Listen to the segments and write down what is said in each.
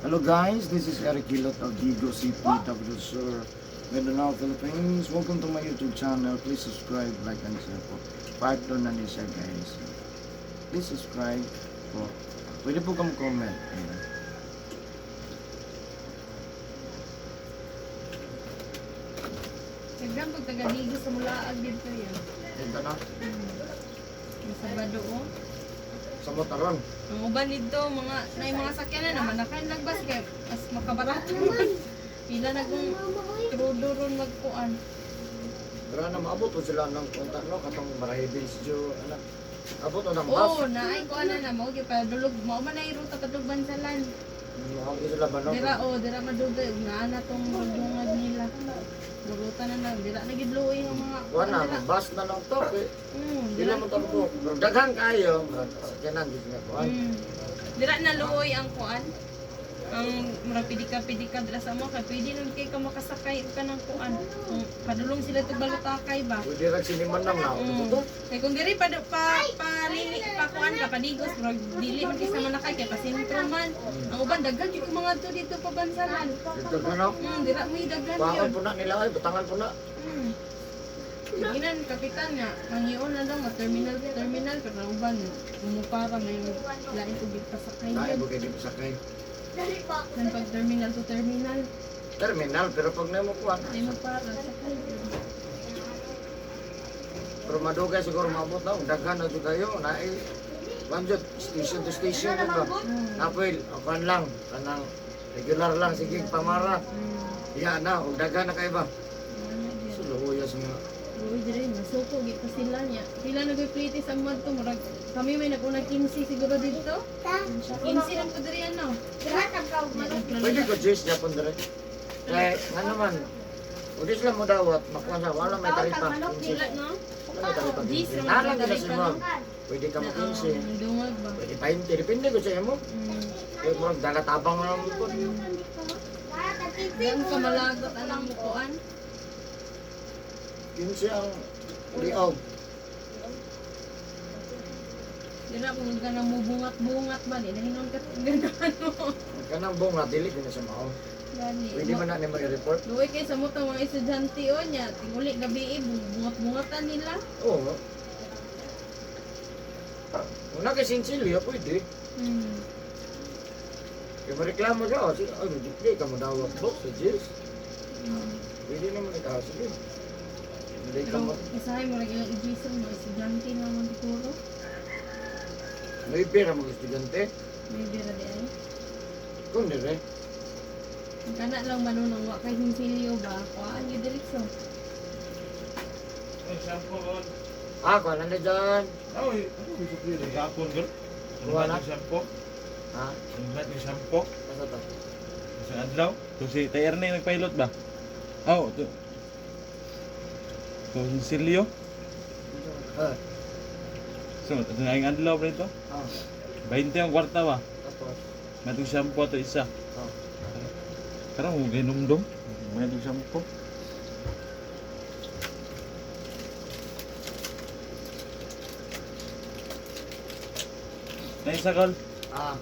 Hello guys, this is Eric Gilot of Digo City, Davao Sur, Mindanao, Philippines. Welcome to my YouTube channel. Please subscribe, like, and share po. Part 2 na niya siya, guys. Please subscribe po. Pwede po kang comment. Ayan. Nagdang pag taga-Digo sa Mulaag dito yan. Ito na. Yung Sabado oh. Sa motoron. Ang uban dito, mga na mga sakyanan naman nakain nagbas kay mas makabarato man. Pila na kung trudo ron magkuan. Pero ano, maabot po sila ng kontak, no? Katong Marahibins Jo, ano. Abot o ng bus. Oh, naay kuan na na mao gyud padulog mao man ay ruta padulog Bansalan. Mukhang sila ba, no? Dira oh, dira madugay ug naa na tong bungad nila. Ruta na lang, dira na gid luoy ang mga Wala, dira. bus na lang to. Eh. Dira Dila mo tampo. Pero daghan kayo. Sakyanan, di nga kuan. Dira na luoy ang kuan. Ang murag pidika-pidika dira sa mo kay pwede nun kay ka makasakay og kanang kuan. Kung padulong sila tug Balutakay ba. Pwede rin siniman lang na. Ito. Kay kung diri pa pa pa, pa kuan ka padigos murag dili man kay sa manakay kay pasentro man. Ang uban daghan jud mga to dito pa Bansalan. Dito ka no? Dira mo daghan Kuhaan yun. po na nila ay, butangan po na. Ginan kapitan nga manghion na daw nga terminal terminal pero ang uban mumupara may lain tubig pasakay Dahil yun. mo kayo di pasakay. Nan pag terminal to terminal, Terminal, pero pag namo kuhaan. ay mo para sakay. Pero madugay siguro maabot na. Daghan na jud kayo. Naay, kuhaan jud, station to station jud ba? Napoy, kuhaan lang. Kanang regular lang, sige, pamara. Iya na, ug daghan na kayo ba? So, luhuya sa mga. Uy, dire nasuko gid pa sila niya. Pila na gyud plite sa mod to murag kami may nag-una 15 siguro dito. 15 lang po diri ano. Pwede ko, Jis, Japon dire. Eh, nga naman, ug di sila mo dawat, makuha sa, wala may taripa. Wala no? Wala may taripa. Jis, 15. naman Nalang may gina taripa, sila. no? Pwede ka mo 15. Ang dungag ba? Pwede 20, depende ko sa imo. Kaya mo dala tabang na mo po. Gan ka malagot anang mukuan. 15 ang liog. Dira kung ka na mubungat-bungat ba di nahinon ka ganahan mo. Kanang bunga dili din sa mao. Gani. Pwede man na nimo i-report. Luoy kay sa mo mga estudyante o niya, tinguli gabi eh, bungat-bungatan nila. Oo. Una kay sinsilyo pwede. Kay mareklamo siya, oh, sige, ay, di ka mo dawat box sa Jis. Pwede naman ikaw, sige. Hindi ka Pero mo. isahay mo lagi ang ijiso mga estudyante naman siguro. May pera mga estudyante. May bira di ay. Kung dire. Ang kana lang manunong wa kay sinsilyo ba? Kuhaan gyud diretso. Ay, shampoo kon. Ah, kuha na dyan. Ay, ano gusto ko yun? Shampoo girl. Kuha na? Yung shampoo. Ha? Yung bat yung shampoo. Asa to? Sa adlaw. To si Tayer na yung nagpilot ba? Oh, to. To Silio. Ha? So, ito na yung adlaw ba ito? Ah, 20 ang kwarta ba? tapos. May itong shampoo ato isa. Ah. Karang mo ganumdum. May itong shampoo. Na isa kol. Ah.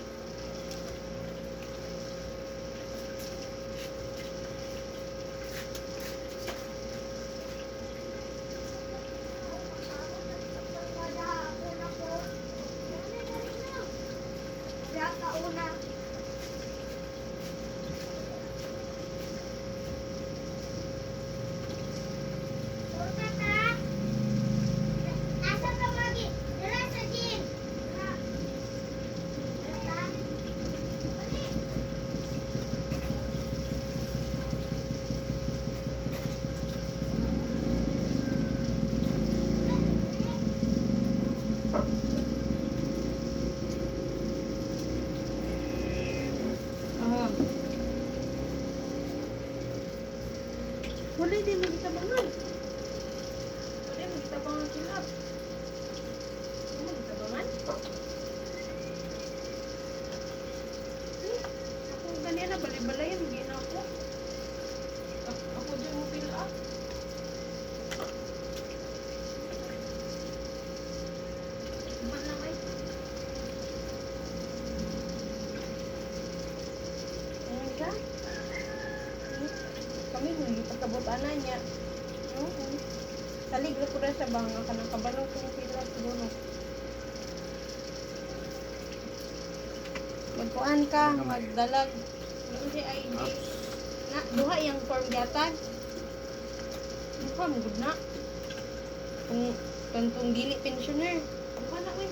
Ah. Wala di mo gitabangan. Wala mo gitabangan kilap. Wala mo gitabangan? Eh, ako ganyan na balay-balayan gina ako. Ako dyan mo fill up. Uma lang ay. kabot ana niya. No? Salig ra ko na siya ba nga kanang kabalo ko pila siguro. Magkuan ka, magdalag. Ano si ID? Na duha yang form gihatag. Duha mo gud na. Kung kung dili pensioner, duha na oy.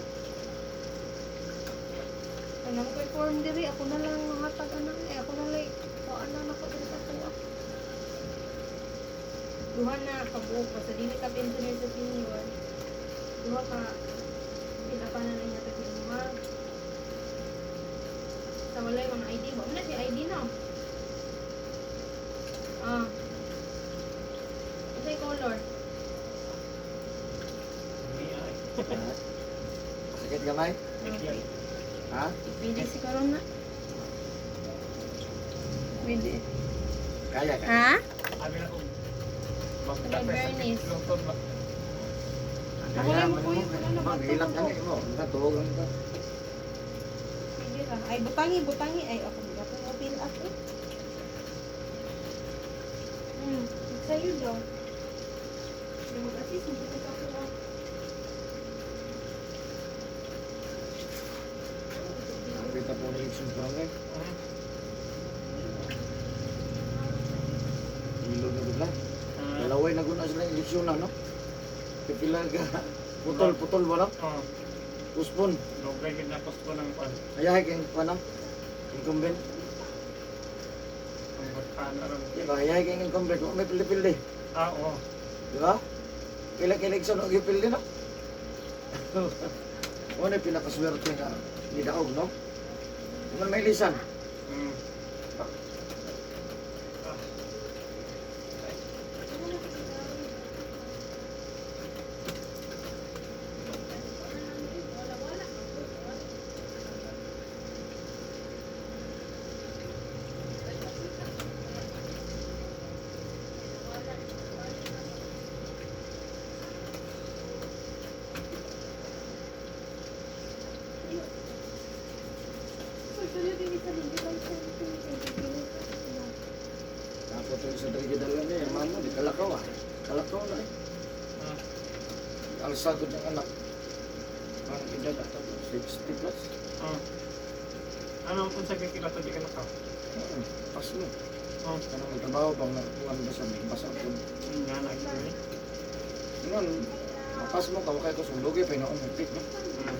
Anong ko'y form diri, ako na lang mahatag ana eh, ako na lang kuan na nako diri sa kuha. Duha na kabuok basta dili ka pensioner sa senior. Duha ka pila pa na lang yata sa imuha. Sa walay mga ID mo. Ano na si ID no? Ah. Unsay color? Sakit gamay? Okay. Ha? Pwede siguro na. Pwede. Kaya ka. Ha? Abi na kung Ano, Bernice? Lungton ba? Ako lang mo, kuya, wala na, bato Maghilak ko. na mo. Natuog ang ka. Pwede ra. Ay, butangi, butangi. Ay, ako, di ako mo fill up eh. Sa'yo daw. Hindi mag-assist, hindi ko ako ah. Kita po na election pa rin. Ilog na bigla. Dalaway na guna sila eleksyon na, no? Pipila ka. Putol, putol ba, no? Oh, Uspon. dugay gid na post ko ng kuan. Ayahay kayong kuwan, no? Incumbent. Ang butkan aron. Di ba? Ayahay kayong incumbent. Huwag may pili-pili. Ah, oo. Di ba? Kailan kay eleksyon, huwag yung pili, no? Ano yung pinakaswerte nga ni Daog, no? Huwag may lisan. Tapos yung sa Trigidala niya, yung mama, di kalakaw ah. Kalakaw na eh. Alsagod ng anak. Parang edad ata, 60 plus. Ah. Ano unsa kay kila to di ka nakaw? Oo, pas mo. Oh, Kanang magtrabaho bang nakuha ba sa basa ko. nga na gyud. Ingon, mapas mo ka kay ko sundugay pa noon pick no.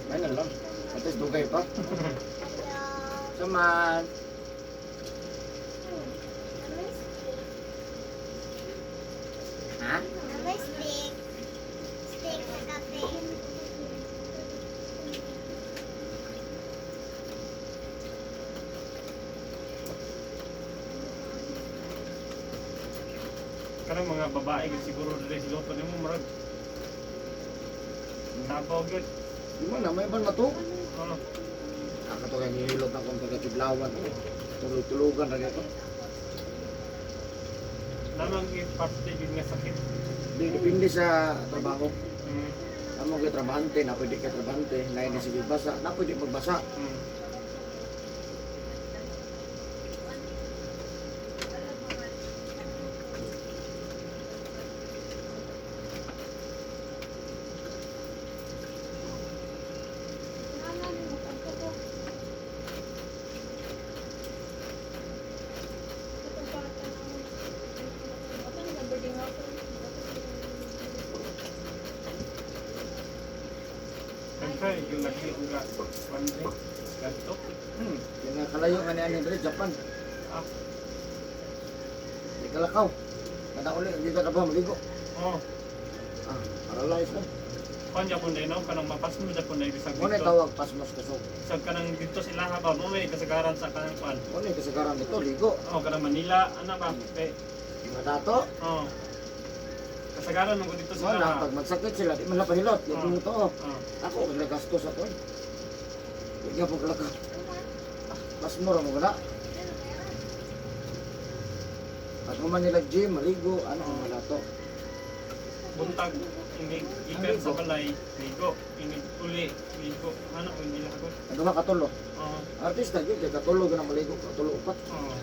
Ay na lang. At least dugay pa. Saman. Ha? May steak. Steak sa kape. Kanang mga babae gid siguro diri si Lotto nimo murag. Tabaw gyud. Di mo na may ban mato. Oh, Ako to kay nihilot na akong pagkakiblawan. Tulog-tulugan ra ko. lamang gyud parte gyud nga sakit. Di depende sa trabaho. Amo kay trabahante, na pwede kay trabahante, na hindi sige basa, na pwede magbasa. Kay yung lagi nga one day ganto. Kinakalayo nga ni ani diri Japan. Ah, Di kalakaw. Kada uli, hindi ka trabaho maligo. oh. Ah, paralyzed na. Kuan Japon day no kanang mapas mo Japon day bisag Muna dito. tawag pasmos kusog. Bisag kanang dito sila ha ba mo may kasagaran sa kanang kuan. Muna kasagaran dito ligo. Oh, kanang Manila ana ba? Kay Mga dato. oh. Kasagaran mo dito sila. Wala, pag magsakit sila, di man napahilot. Di mo to. Oh. Ako, kag gastos ako. Eh. Di nga po kalakaw. Pasmo ra mo gana. Pag man nila gym, maligo, ano ang mga dato. Buntag inig gikan sa balay, ligo, inig uli, ligo. Ano ko nila ako. Ano ba katulo? Oh, Artista gyud kay katulo ganang maligo, katulo upat. oh,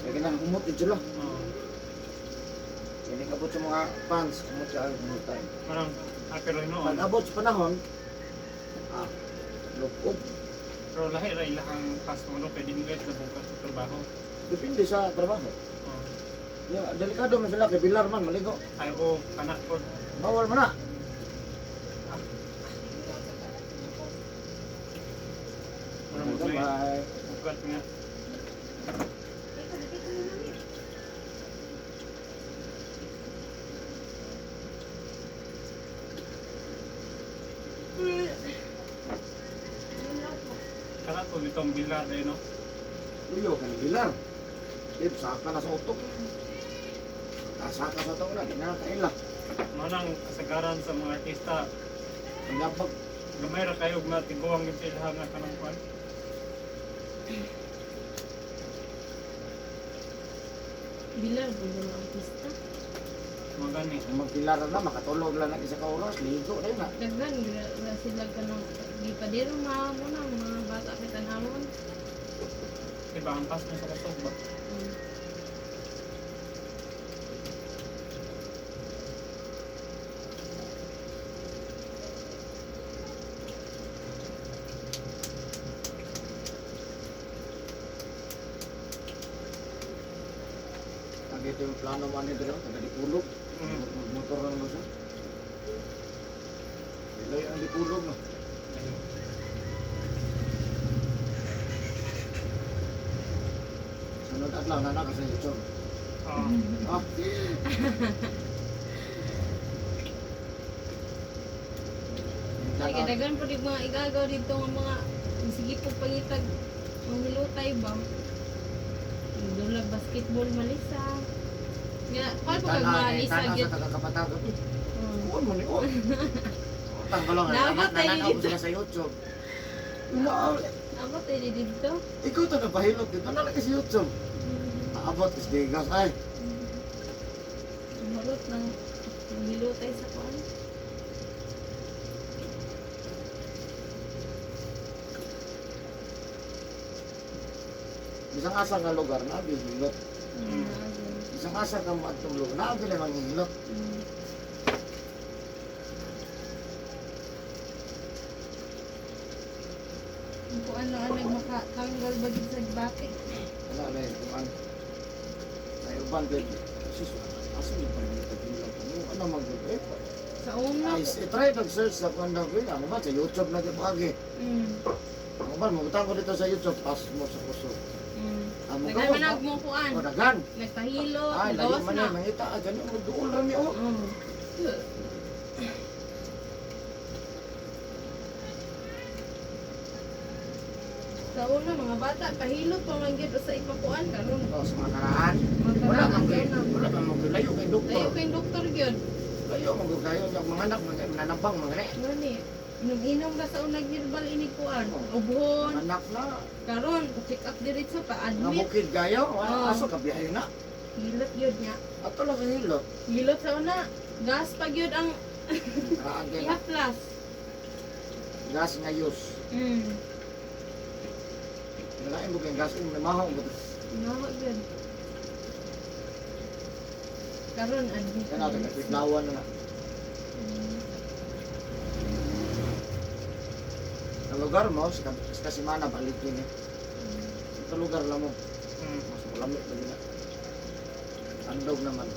Kaya kinang humot gid sila. oh. Inig abot sa mga fans, kumot siya ang time. Parang, pero noon. Pag abot sa panahon, lukog. Pero lahi ra ilahang pass mo no, pwede mo guys nabukas sa trabaho. Depende sa trabaho. Oh. Ya, delikado man sila kay bilar man maligo. Ay, oo, kanak ko. Bawal man na. Parang maglay. Bye. Bukat nga. Kanak ko itong bilar eh, no? Uyo ka ng bilar. Di, saka na sa utok. Saka sa utok na, di na kaila. Manang kasagaran sa mga artista, Ang yabag. gamay ra kayo nga tiguang yung sila nga kanang kwan. Bilar po yung mga artista. Mga gani. Ang magbilar na, makatulog lang ng isa ka oras, ligo na yun na. Daghan na sila kanang gipadero ma mo na mga bata kay tanawon. Diba, ang pass mo sa kusog ba? Ang ito yung plano man nito lang, taga Dipulog. Motor lang mo siya. Ilay ang Dipulog no. Ayun. Sunod adlaw na na kasi YouTube. Oo. Ah. Ay, kay daghan po yung mga igagaw dito nga mga sige po pangitag mga hilutay ba. Dula basketball malisa. Nga, kuan po kag malisa Tanaw gyud. sa taga-kapatag. Mm. Kuwan mo ni oh. Utang ko lang. Naabot tayo Nananaw dito. sila sa YouTube. Inaabot. Ako tayo dito. Ikaw to nagpahilot dito. Nalagay sa YouTube. Aabot is digas ay. Umurot ng hilutay sa kuan. Bisang asa nga lugar na bihilot. Mm. Bisang asa ka maadtong lugar na bili manghihilot. Kung ano ang nagmakatanggal ba gid sa bati. Wala na yun kuan. Ay uban gud. Sus, asa ni pa ni tagilot. Ano man gud eh. Sa una Ay, try pag-search sa kuan daw kuya. Ano ba sa YouTube na gyud pagi. Ano ba mabutang ko dito sa YouTube pas mo sa kusog. Amo Daghan man nag mo kuan. O daghan. Nagpahilot, Ay, layo nagawas man na. eh, mangita. Ah, ganun, magduol rami, oh. Sa una mga bata pahilot pa man gyud sa ipakuan karon. Oh, sa mga karaan. Mga Wala karaan man sa kayo, una. wala man mo layo kay doktor. Layo kay doktor gyud. Layo man gud kayo yung mga anak, mga nanabang mga re. Ngani, inom-inom ra sa unag herbal ini kuan. Oh. Ubhon Anak na, karon check up diretso pa nga admit. bukid kayo, Oh. aso ka biyahe na. Hilot gyud niya. Ato lang sa hilot. Hilot sa una. Gas pa gyud ang Karaan kayo. ihaplas. Gas nga use. Nalain mo kayong gas, yung namahaw mo. Nawa gyud. Karon admit. Kaya natin, nagpiglawan na na. Ang lugar mo, sa sa Kasimana, balik yun eh. Sa lugar lang mo, mas malamig pa na. Andog naman.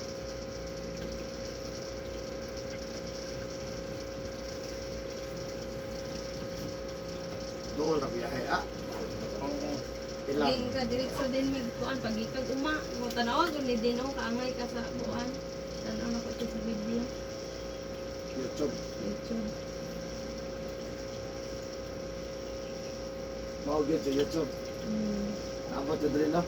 Dool na biyahe, ah. Oo. Ilang. Ging ka diretso din mig kuan pag ikag uma mo tanawa gud ni din kaangay ka sa kuan. Tan-aw na ko ito sa video YouTube. YouTube. Mao gyud sa YouTube. Abot na diri no.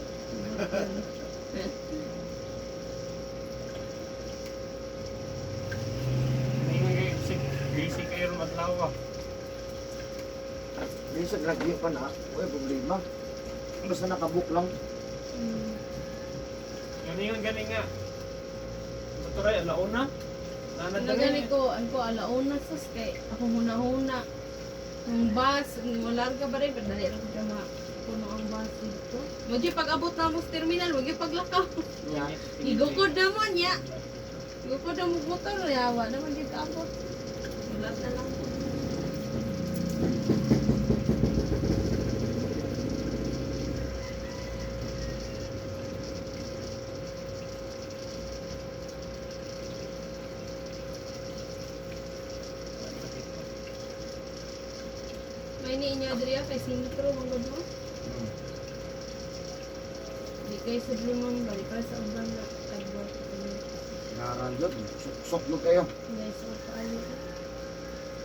Ngayon kayo, busy kayo ron adlaw ah. Bisa graduate pa na, wala problema. Basta nakabook lang. Ngayon gani nga. Tuturay, alauna. Nanad Ano gani ko, ang ko alauna sus kay ako huna-huna. Ang bus, wala ka ba rin, pero dali ra ko siya mapuno ang bus dito. Mo pag abot na mo sa terminal, mo paglakaw. Nya. Igukod na mo niya. Gusto na mo motor, yawa naman dito abot. Wala na lang po. May ni inyo Adria kay sintro mga gud mo. Di kay sa limang balik ka sa uban na tagwa. Ngaran jud, suksok jud kayo. Ngay sa kaayo.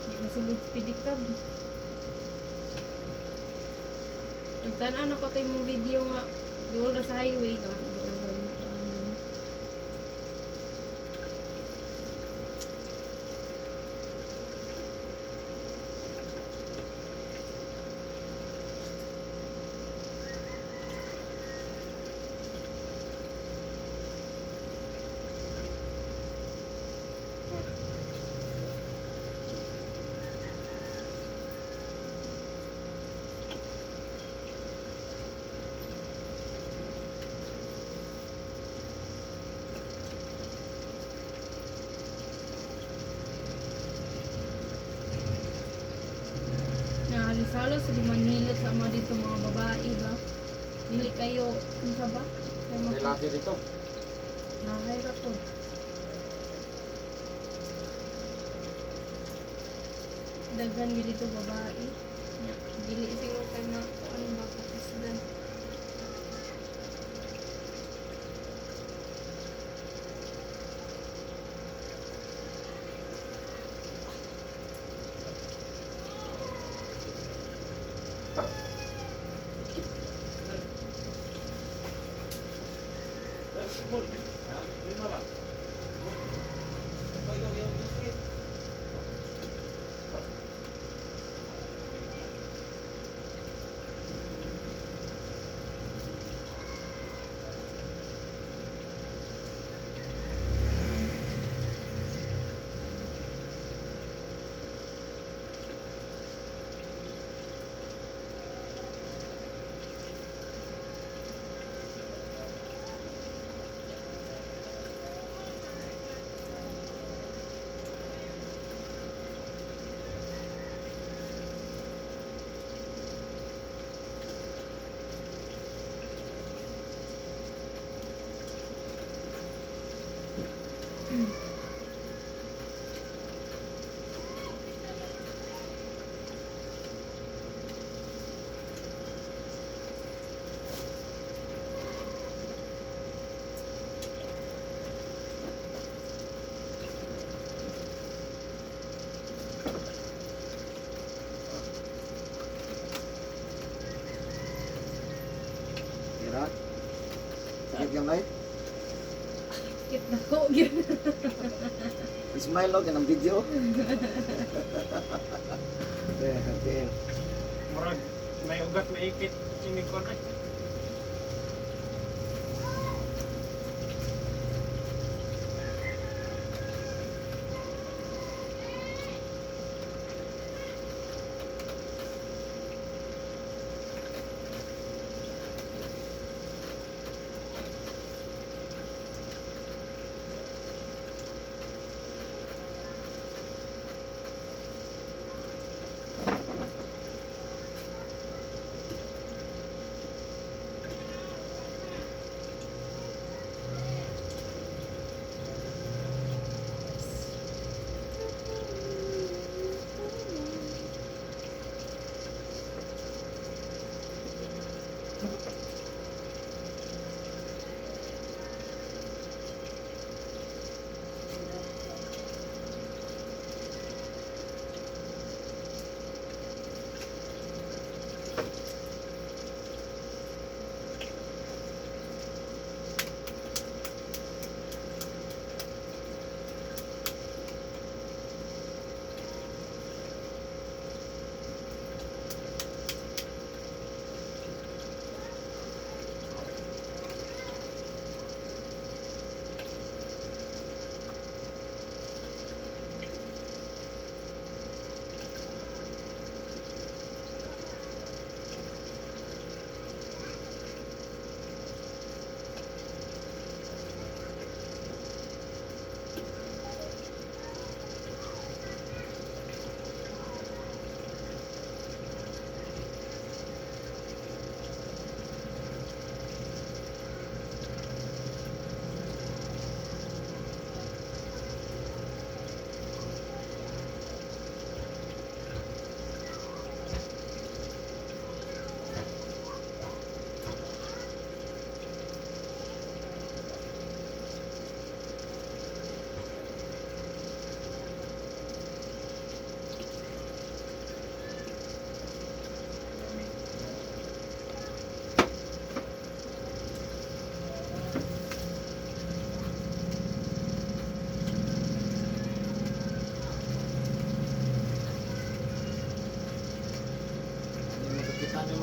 Di masulod pedicab. Nagtan-aw na ko tayo mong video nga dool ra sa highway nga dool ra mo. Nahalos-halos sa Manila sa mga dito mga babae ba. Dili kayo unsa ba? Kay May laki dito. Nahira po. Daghan gyud dito babae. Nya, dili siguro kay ma ano ba pakisdan. Tira. Sakit gamay. Kit na ko gyud. Smile og kanang video. Okay, okay. Murag may ugat maipit inig ko na.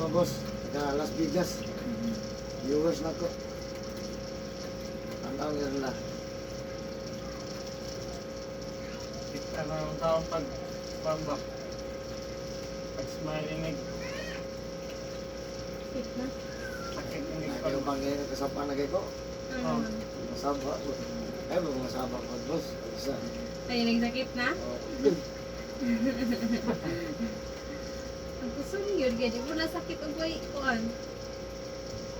boss. Taga Las Vegas. Viewers na ko. Tanaw nila. Kita na ang taong pag pamba. Pag smile inig, Fit na. sakit inig Ay, pag yung bangay kasapa na kay ko. Ano Oh. man? Masaba ko. Ay, mga masaba ko, boss. Isa. Ay, nagsakit na? Oh. Ang kusog yun, ganyan mo nasakit og way kuan.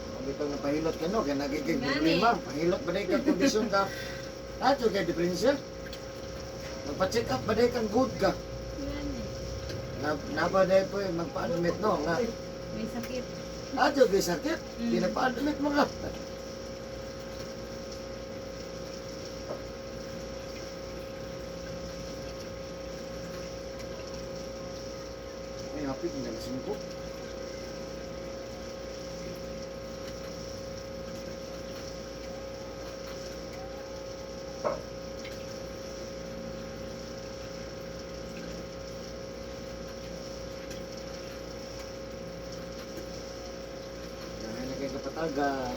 Ang bitong napahilot ka no, kaya nagiging Gani. problema. Pahilot ba kang kondisyon ka? Ato kay diferensya. Magpa-check up ba day kang good ka? Gani. Na, naba day po eh, magpa-admit no nga. May sakit. Ato kay sakit, di na pa-admit mga. Ay, happy kung galasing ko. Dahil na kay kapatagan.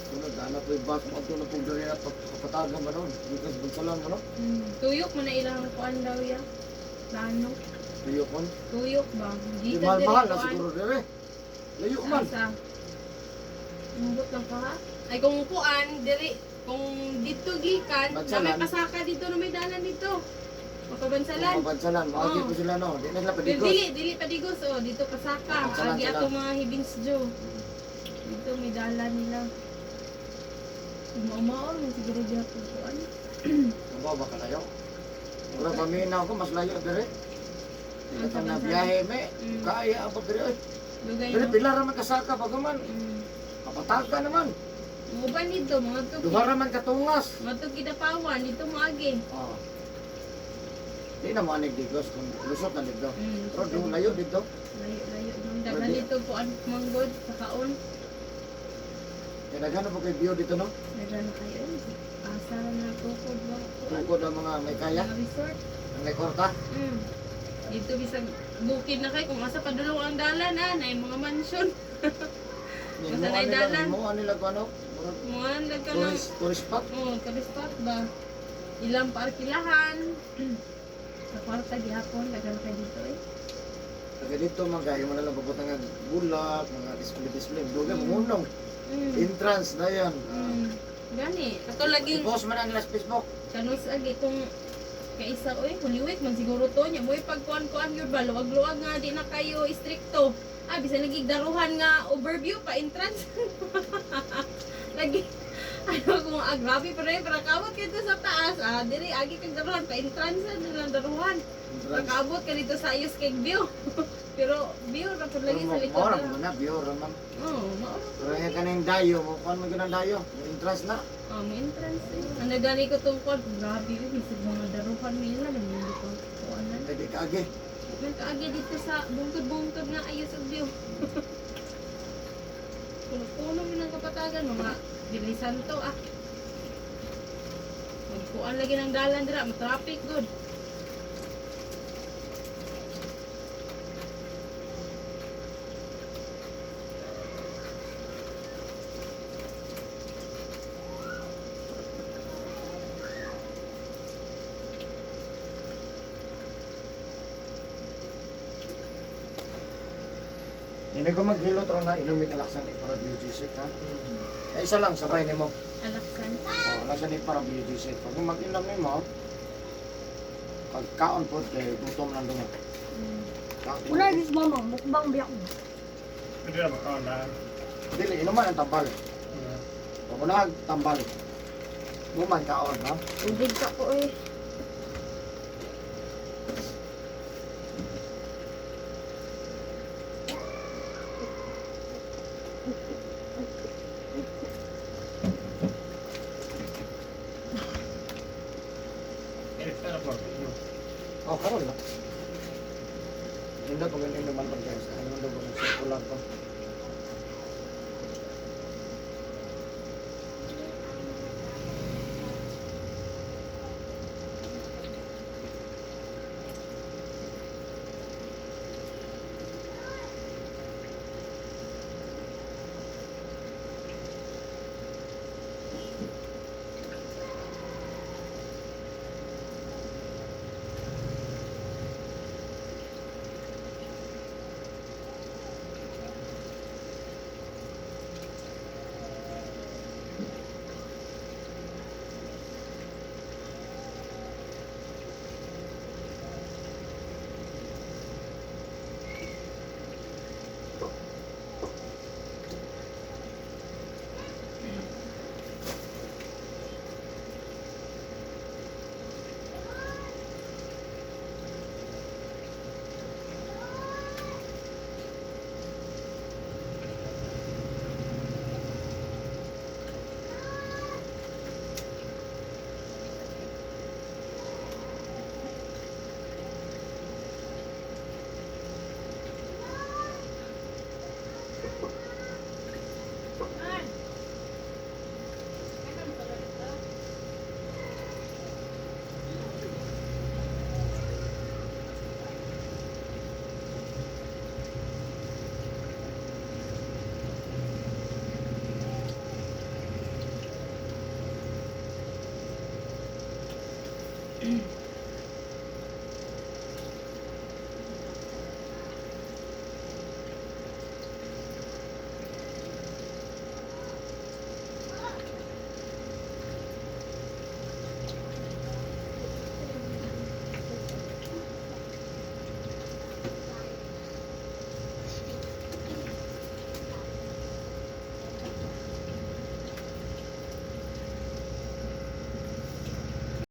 Sunod, ana po yung bus mo. Ato na po dali na kapatagan ba noon? Because bunsalan mo no? Tuyok mo na ilang kuan daw ya. Plano. Tuyo kon. Tuyok ba? Di Gikan mahal-mahal na kuan. siguro dere. Layo man. Sa Umbot lang ka ha? Ay kung kuan diri kung dito gikan, na may Bansalan. pasaka dito na may dalan dito. Mapabansalan. Kung mabansalan, maagi Oo. po sila no. Di na sila Pero padigos. dili dili padigos oh, dito pasaka. Bansalan Agi sila. ato mga hibins jo. Dito may dalan nila. Umaumaon man siguro gyapon kuan. Ano ba kalayo? Mura paminaw ko, mas layo dere. Ang Ito na sa biyahe me. Kaya ang dere oy. Dugay Dere no. pila ra man kasaka pag man. Kapataga naman. Uban dito mga to. Duha ra man katungas. Mga to kidapawan dito mo agi. Oh. Di na mo anig digos kung lusot na dito. Mm. Pero do layo dito. Layo layo nung daghan dito kuan manggod sa kaon. Kaya daghan na po kay view dito no. Daghan na kayo. Asa na tukod ba kuan? Tukod ang mga may kaya, Mga resort. ang may korta. Dito bisag bukid na kay kung asa padulong ang dalan ah, na mga mansion. Basta Himuan na nila, dalan. himuan nila kung ano. Murag Mga nagka ng Tourist, tourist spot. oh, tourist spot ba? Ilang parkilahan. Sa kwarta gihapon daghan kay dito eh. Taga dito man kayo mo na lang pabutang nga bulak, mga display display. Dugay mm. Entrance na yan. Gani, kato laging I-post man ang nila sa Facebook. kanus agi kung kaisa oy Holy Week man siguro to nya moy pagkuan-kuan gyud ba luwag-luwag nga di na kayo istrikto. Ah, bisan lagi daruhan nga overview pa entrance. Lagi ano kung ah, grabe pa rin para kabot ka dito sa taas ah diri agi kag daruhan pa entrance na lang daruhan. Entrance. Nakabot ka dito sa ayos kay view. Pero view ra pud lagi sa likod. Mora mo na, view ra man. Oh, mao. Pero yung kanang dayo, mo kuan mo ganang dayo. Yung entrance na. Oh, may entrance eh. Ano gani ko tong kuan? Grabe eh, bisag mga daruhan nila nang ko kuanan. Ay di kaagi. Nagkaagi dito sa bungtod-bungtod nga ayos og view. Puno-puno mo ng kapatagan, mga bilisan to ah. Magkuan lagi ng dalan dira, ma-traffic good. Hindi ko maghilot ro na inumin alaksan ni para BGC ha. Ay isa lang sabay nimo. Alaksan. Oh, alaksan ni para BGC. Pag mag-inom nimo, pagkaon po kay gutom lang dungo. Una is mama, mukbang biyak mo. Pwede na ba kaon na? Dili inuman ang tambal. Pag una tambal. Buman kaon ha. Tubig ka ko eh.